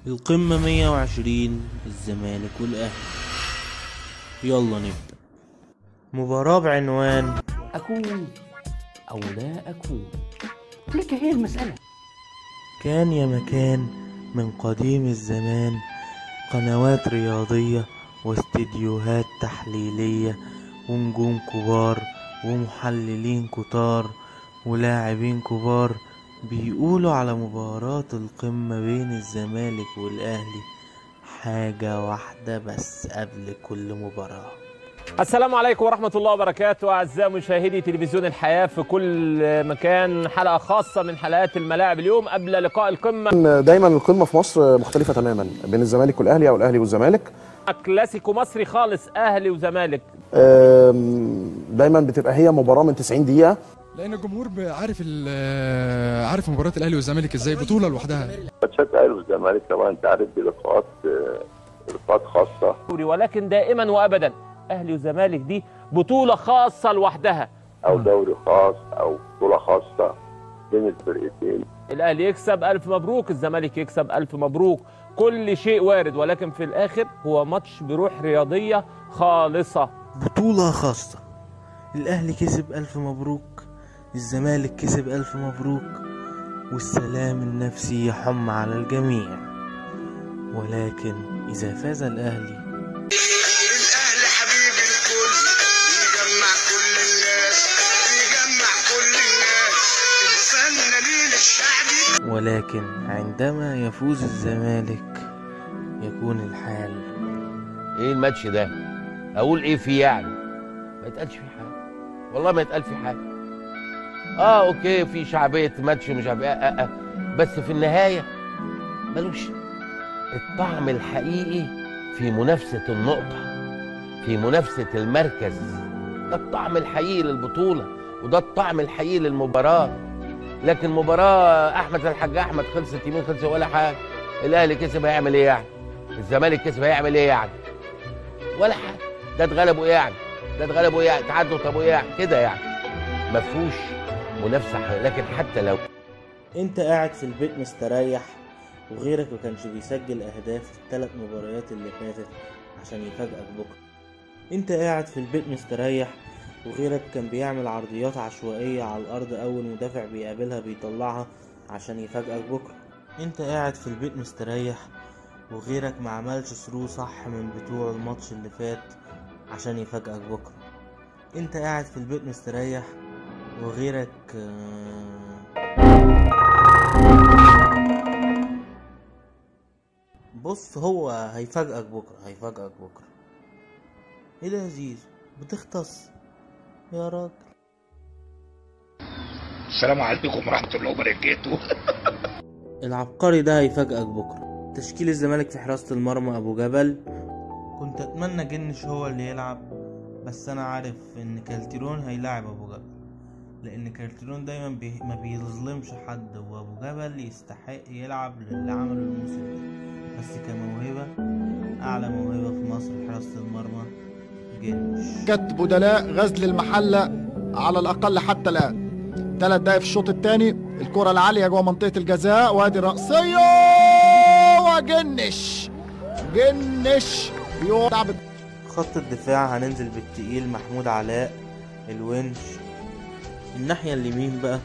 القمة 120 الزمالك والأهلي. يلا نبدأ. مباراة بعنوان أكون أو لا أكون، تلك هي المسألة. كان يا مكان من قديم الزمان قنوات رياضية واستديوهات تحليلية ونجوم كبار ومحللين كتار ولاعبين كبار بيقولوا على مباراة القمة بين الزمالك والأهلي حاجة واحدة بس قبل كل مباراة. السلام عليكم ورحمة الله وبركاته أعزائي مشاهدي تلفزيون الحياة في كل مكان، حلقة خاصة من حلقات الملاعب اليوم قبل لقاء القمة. دايما القمة في مصر مختلفة تماما بين الزمالك والأهلي أو الأهلي والزمالك. كلاسيكو مصري خالص، أهلي وزمالك. دايما بتبقى هي مباراة من 90 دقيقة، لأن الجمهور عارف عارف مباراة الأهلي والزمالك إزاي، بطولة لوحدها. ماتشات الأهلي والزمالك طبعا أنت عارف دي لقاءات خاصة، ولكن دائما وأبدا أهلي وزمالك دي بطولة خاصة لوحدها، أو دوري خاص أو بطولة خاصة بين الفرقتين. الأهلي يكسب ألف مبروك، الزمالك يكسب ألف مبروك، كل شيء وارد، ولكن في الآخر هو ماتش بروح رياضية خالصة، بطولة خاصة. الأهلي كسب ألف مبروك، الزمالك كسب ألف مبروك، والسلام النفسي يحم على الجميع. ولكن إذا فاز الأهلي، الأهلي حبيب الكل، بيجمع كل الناس، بيجمع كل الناس، الفنانين الشعبي. ولكن عندما يفوز الزمالك يكون الحال ايه؟ الماتش ده اقول ايه فيه يعني؟ ما يتقالش فيه حاجة، والله ما يتقال فيه حاجة. okay في شعبية ماتش ومش عارف ايه، بس في النهاية ملوش الطعم الحقيقي في منافسه النقطة، في منافسه المركز. ده الطعم الحقيقي للبطولة، وده الطعم الحقيقي للمباراة. لكن مباراة احمد الحاج احمد خلصت يمين خلصت ولا حاجة. الاهلي كسب هيعمل ايه يعني؟ الزمالك كسب هيعمل ايه يعني؟ ولا حاجة. ده اتغلبوا ايه يعني؟ ده اتغلبوا ايه يعني؟ تعادلوا طب ايه يعني؟ كده يعني ما فيهوش منافسه. لكن حتى لو انت قاعد في البيت مستريح وغيرك ما كانش بيسجل اهداف في الثلاث مباريات اللي فاتت عشان يفاجئك بكره، انت قاعد في البيت مستريح وغيرك كان بيعمل عرضيات عشوائية على الارض اول مدافع بيقابلها بيطلعها عشان يفاجئك بكره، انت قاعد في البيت مستريح وغيرك ما عملش through صح من بتوع الماتش اللي فات عشان يفاجئك بكره، انت قاعد في البيت مستريح وغيرك بص هو هيفاجئك بكره، هيفاجئك بكره. ايه ده يا زيزو؟ بتختص يا راجل. السلام عليكم ورحمة الله وبركاته. العبقري ده هيفاجئك بكره. تشكيل الزمالك في حراسة المرمى ابو جبل. كنت اتمنى جنش هو اللي يلعب، بس انا عارف ان كالتيرون هيلاعب ابو جبل، لان كارتيرون دايما ما بيظلمش حد، وابو جبل يستحق يلعب للي عمله الموسم ده. بس كموهبة، اعلى موهبة في مصر حراسة المرمى جنش. كت بدلاء غزل المحلة على الاقل حتى الان. 3 دقايق في الشوط الثاني، الكرة العالية جوه منطقة الجزاء، وادي الرأسية وجنش، جنش بيلعب. خط الدفاع هننزل بالتقيل، محمود علاء، الونش. الناحية اليمين بقى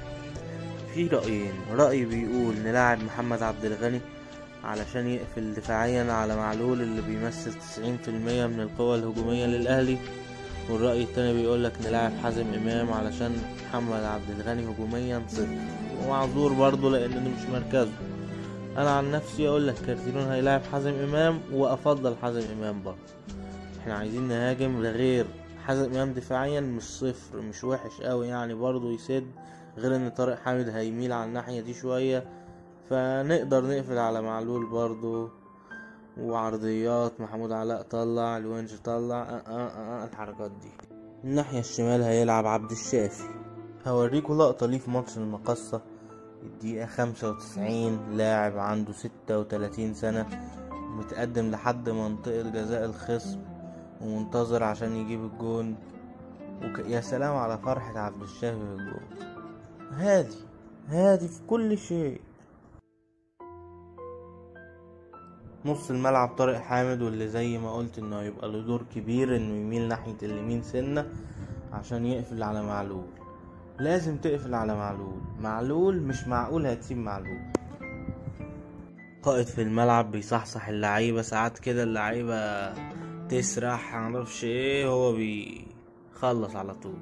في رأيين، رأي بيقول نلاعب محمد عبد الغني علشان يقفل دفاعيا على معلول اللي بيمثل 90% من القوة الهجومية للأهلي، والرأي التاني بيقولك نلاعب حازم إمام علشان محمد عبد الغني هجوميا صفر، ومعذور برضه لأنه مش مركزه. أنا عن نفسي أقولك كارتيرون هيلاعب حازم إمام، وأفضل حازم إمام برضه. احنا عايزين نهاجم لغير حازم إمام دفاعيا مش صفر، مش وحش قوي يعني، برضه يسد، غير ان طارق حامد هيميل على الناحية دي شوية، فنقدر نقفل على معلول برضه. وعرضيات محمود علاء طلع، الونش طلع، الحركات دي. الناحية الشمال هيلعب عبد الشافي. هوريكوا لقطة ليه في ماتش المقصة الدقيقة 95، لاعب عنده 36 سنة متقدم لحد منطقة جزاء الخصم ومنتظر عشان يجيب الجون. يا سلام على فرحة عبد الشافي في الجون. هادي هادي في كل شيء. نص الملعب طارق حامد، واللي زي ما قلت انه هيبقى له دور كبير انه يميل ناحية اليمين سنة عشان يقفل على معلول. لازم تقفل على معلول، معلول مش معقول هتسيب معلول. قائد في الملعب بيصحصح اللعيبة، ساعات كده اللعيبة تسرح معرفش ايه، هو بيخلص على طول.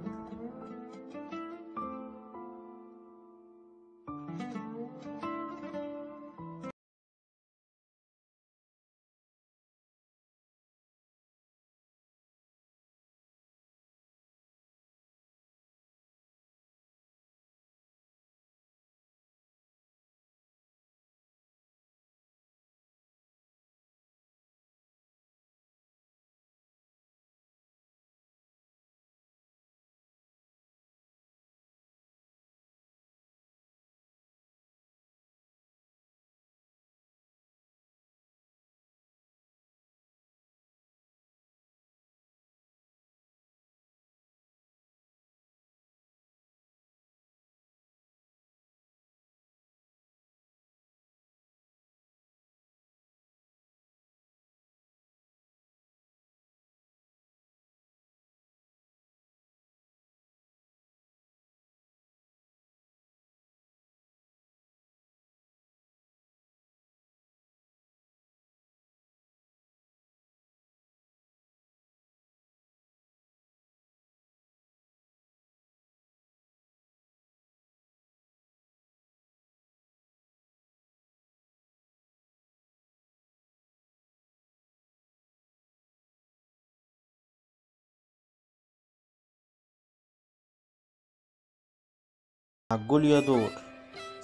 عالجول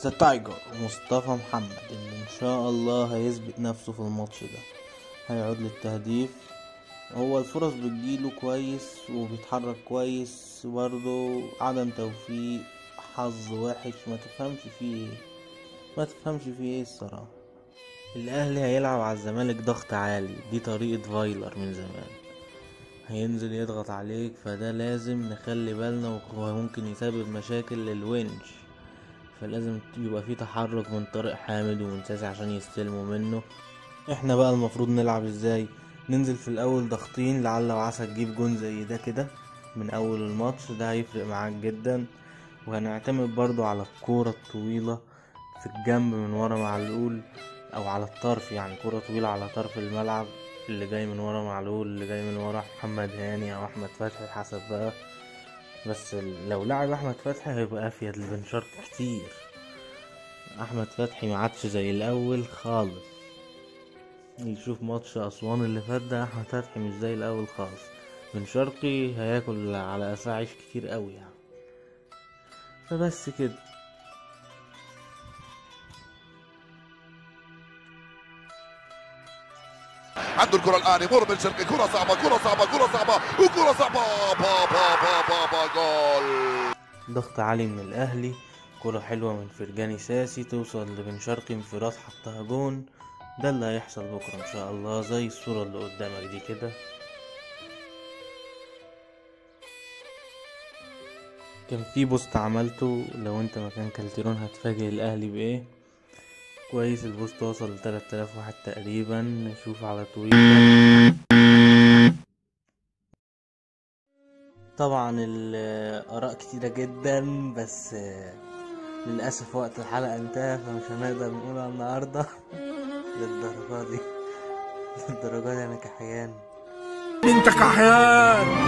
the tiger مصطفى محمد، اللي ان شاء الله هيثبت نفسه في الماتش ده، هيعود للتهديف. هو الفرص بتجيله كويس وبيتحرك كويس، برضه عدم توفيق، حظ وحش، ما تفهمش فيه ايه، ما تفهمش فيه ايه الصراحة. الاهلي هيلعب على الزمالك ضغط عالي، دي طريقة فايلر من زمان، هينزل يضغط عليك، فده لازم نخلي بالنا، وممكن يسبب مشاكل للونش، فلازم يبقى في تحرك من طارق حامد ومن ساسي عشان يستلموا منه. احنا بقى المفروض نلعب ازاي؟ ننزل في الاول ضاغطين لعل وعسى تجيب جون زي ده كده من اول الماتش، ده هيفرق معاك جدا. وهنعتمد برضو على الكورة الطويلة في الجنب من ورا معلول او على الطرف، يعني كورة طويلة على طرف الملعب، اللي جاي من ورا معلول، اللي جاي من ورا محمد هاني او احمد فتحي حسب بقى. بس لو لعب احمد فتحي هيبقى افيد لبن شرقي كتير. احمد فتحي ما عادش زي الاول خالص، يشوف ماتش اسوان اللي فات ده، احمد فتحي مش زي الاول خالص. بن شرقي هياكل على قفاه عيش كتير قوي يعني. فبس كده. عنده الكرة الآن، يمر بن شرقي، كرة صعبة، كرة صعبة، كرة صعبة، وكرة صعبة، با با با با با جول. ضغط عالي من الأهلي، كرة حلوة من فرجاني ساسي توصل لبن شرقي، انفراد حطها جون. ده اللي هيحصل بكرة إن شاء الله، زي الصورة اللي قدامك دي كده. كان في post عملته، لو انت مكان كالتيرون هتفاجئ الأهلي بإيه. كويس، ال post وصل ل 3000 واحد تقريبا. نشوف على تويتر. طبعا الآراء كتيرة جدا، بس للأسف وقت الحلقة انتهى، فمش هنقدر نقولها النهاردة. للدرجة دي، للدرجة دي أنا كحيان. انت كحيان.